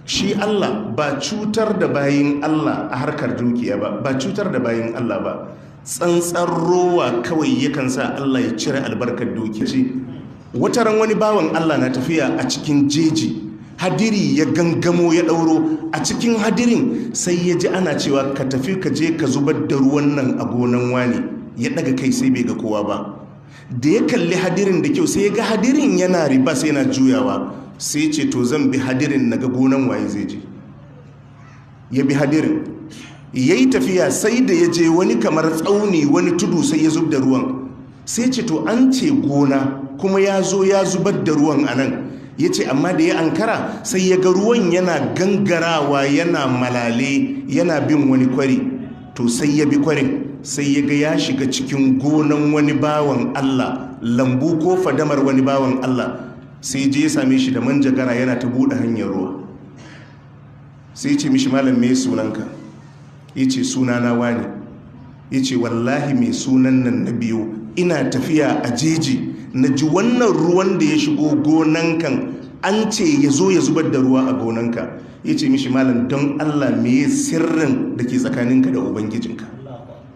Shi Allah ba cutar da bayin Allah a harkar dukiya ba, ba cutar da bayin Allah ba. Tsantsar rowa kawai yakan sa Allah ya cire albarkar dukiya. Wata ran wani bawan Allah na tafiya a cikin jeji, hadiri ya gangamo ya ɗauro. A cikin hadirin sai ya ji ana cewa ka tafi ka je ka zubar da ruwan nan a gonan wani. Ya ɗaga kai sai bai ga kowa ba. Da ya kalli hadirin da kyau sai ya ga hadirin yana riba sai yana juyawa. Sai ce to zan bi hadirin na ga gonan waye zai je. Ya bi hadirin, ya yi tafiya sai da ya je wani kamar tsauni, wani tudu, sai ya zub da ruwan. Sai ce to an ce gona kuma ya zo ya zubar da ruwan a nan. Ya ce amma da ya ankara sai ya ga ruwan yana gangarawa, yana malale, yana bin wani kwari. To sai ya bi kwarin, sai ya ga ya shiga cikin gonan wani bawan Allah, lambu ko fadamar wani bawan Allah. Sai je ya same shi da manjagara yana ta buɗe hanyar ruwa. Sai ce mishi, malam, me sunanka? Ya ce sunana wani. Ya ce wallahi mai sunan nan na biyu, ina tafiya a jeji na ji wannan ruwan da ya shigo gonankan an ce ya zo ya zubar da ruwa a gonanka. Ya ce mishi, malam, don Allah me sirrin da ke tsakaninka da ubangijinka?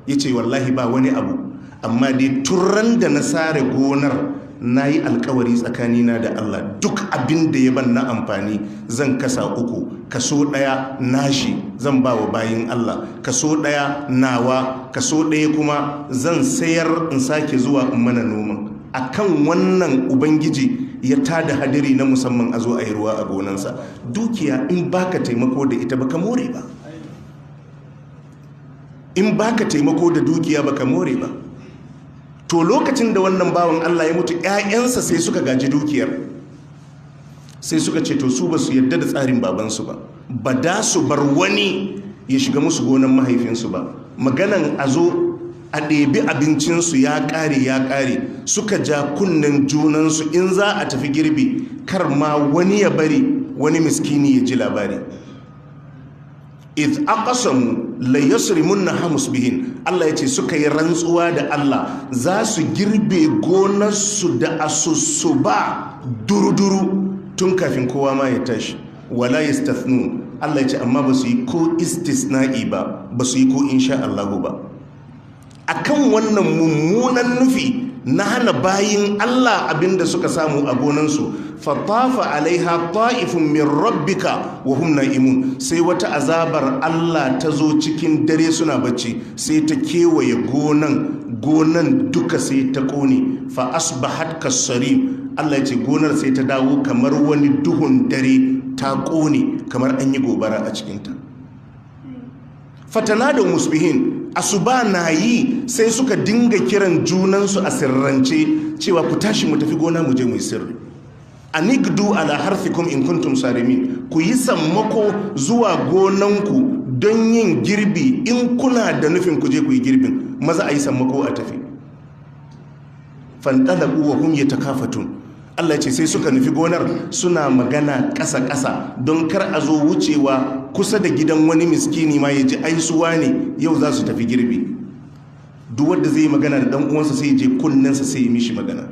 Ya ce wallahi ba wani abu, amma dai turan da na sare gonar na yi alkawari tsakanina da Allah, duk abin da ya ban na amfani zan kasa uku, kaso ɗaya nashi zan ba wa bayin Allah, kaso ɗaya nawa, kaso ɗaya kuma zan sayar in sake zuwa in mana noman. Akan wannan ubangiji ya tada hadiri na musamman a zo a yi ruwa a gonansa. Dukiya in baka taimako da ita baka more ba. In baka taimako da dukiya baka more ba. To lokacin da wannan bawan Allah ya mutu, ƴaƴansa sai suka gaji dukiyar. Sai suka ce to su ba su yarda da tsarin babansu ba, ba da su bar wani ya shiga musu gonan mahaifinsu ba. Maganan a zo a ɗebi abincinsu ya ƙare, ya ƙare. Suka ja kunnen junansu, in za a tafi girbi kar ma wani ya bari wani miskini ya ji labari. Idh aqsamu la yasrimunnaha musbihin. Allah ya ce suka yi rantsuwa da Allah za su girbe gonarsu da asusuba duru-duru tun kafin kowa ma ya tashi. Wala yastathnun. Allah ya ce amma ba su yi ko istisna'i ba, ba su yi ko insha Allahu ba. Akan wannan mummunan nufi na hana bayin Allah abinda suka samu a gonansu, fatafa alaiha ta'ifun min rabbika wa hum na'imun. Sai wata azabar Allah ta zo cikin dare suna bacci, sai ta kewaye gonan, gonan duka sai ta kone. Fa asbahat kasarim. Allah ya ce gonar sai ta dawo kamar wani duhun dare, ta kone kamar an yi gobara a cikinta. Fatana da musbihin, asuba na yi sai suka dinga kiran junansu a sirrance cewa ku tashi mu tafi gona mu je mu yi sirri. Anigdu ala harfikum in kuntum sarimin. Ku yi sammako zuwa gonanku don yin girbi in kuna da nufin ku je ku yi girbin. Maza a yi sammako a tafi. Fantalaku wa hum yatakafatun. Allah ce sai suka nufi gonar suna magana ƙasa-ƙasa don kar a zo wucewa kusa da gidan wani miskini ma ya ji aisuwa ne yau za su tafi girbi. Duk wanda zai yi magana da ɗan uwansa sai ya je kunnensa sai ya mishi magana.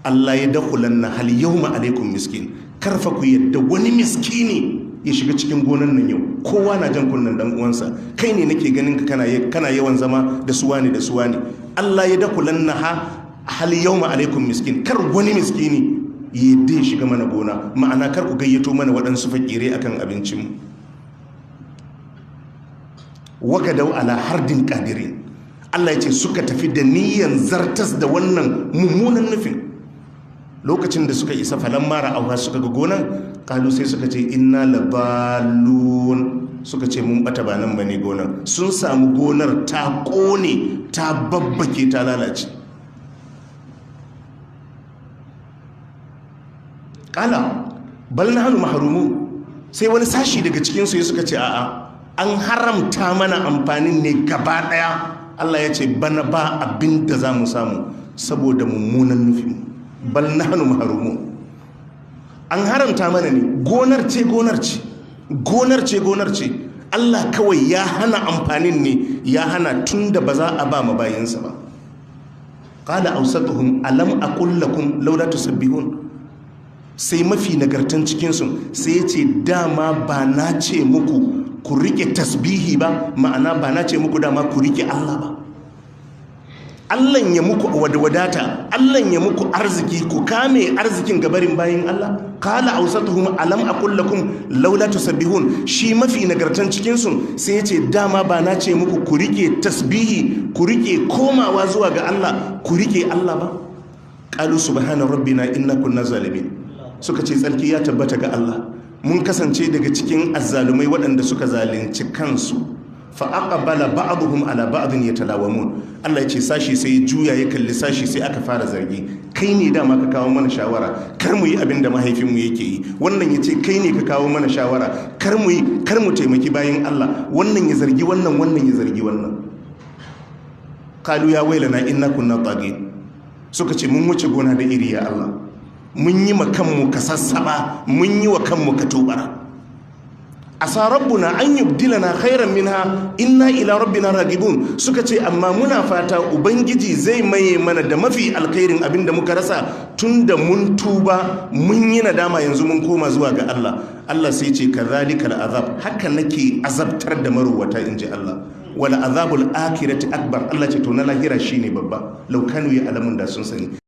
Allah ya dakhulanna hal yawma alaikum miskin. Karfa ku yadda wani miskini ya shiga cikin gonan nan yau. Kowa na jan kunnen dan uwansa. Kai ne nake ganin ka kana yawan zama da suwa ne da suwa ne. Allah ya dakhulanna hal yawma alaikum miskin. Kar wani miskini ya yadda ya shiga mana gona. Ma'ana kar ku gayyato mana waɗansu fakirai akan abincinmu. Wagadau ala hardin qadirin. Allah ya ce suka tafi da niyyan zartas da wannan mummunan nufin. Lokacin da suka isa falan mara auha suka ga gonan, kalu sai suka ce inna labalun. Suka ce mun bata, ba nan bane gonan. Sun samu gonar ta kone, ta babbake, ta lalace. Kala bal nahnu mahrumun. Sai wani sashi daga cikin su suka ce a'a, an haramta mana amfanin ne gaba daya. Allah ya ce bana ba abin da za mu samu saboda mummunan nufin. Bal nahnu mahrumun. An haramta mana ne, gonar ce, gonar ce, gonar ce, gonar ce. Allah kawai ya hana amfanin ne, ya hana tunda ba za a ba ma bayinsa ba. Qala awsatuhum alam aqul lakum laula tusabbihun. Sai mafi nagartan cikinsu sai ya ce, dama ba na ce muku ku rike tasbihi ba? Ma'ana, ba na ce muku dama ku rike Allah ba? Allah ya muku wadata, Allah ya muku arziki, ku kame arzikin gabarin bayin Allah. Qala awsatuhum alam aqul lakum laula tusabbihun. Shi mafi nagartan cikin su sai ya ce, dama ba na ce muku ku rike tasbihi, ku rike komawa zuwa ga Allah, ku rike Allah ba? Qalu subhana rabbina inna kunna zalimin. Suka ce, tsarki ya tabbata ga Allah, mun kasance daga cikin azzalumai waɗanda suka zalunci kansu. Fa aqbala ba'dhum ala ba'dhin yatalawamun. Allah ya ce sashi sai juya ya kalli sashi, sai aka fara zargi. Kai ne dama ka kawo mana shawara kar mu yi abin da mahaifinmu yake yi. Wannan ya ce, kai ne ka kawo mana shawara kar mu yi, kar mu taimaki bayin Allah. Wannan ya zargi wannan, wannan ya zargi wannan. Qalu ya wailana inna kunna tagin. Suka ce, mun wuce gona da iri ya Allah, mun yi ma kanmu kasassaba, mun yi wa kanmu katobara. Asa rabbuna an yubdilana khairan minha inna ila rabbina ragibun. Suka ce, amma muna fata Ubangiji zai maye mana da mafi alkhairin abin da muka rasa, tunda mun tuba, mun yi nadama, yanzu mun koma zuwa ga Allah. Allah sai ce, kadhalika azab, haka nake azabtar da maruwata, inji Allah. Wala azabul akhirati akbar. Allah ce, to na lahira shine babba. Law kanu ya alamun, da sun sani.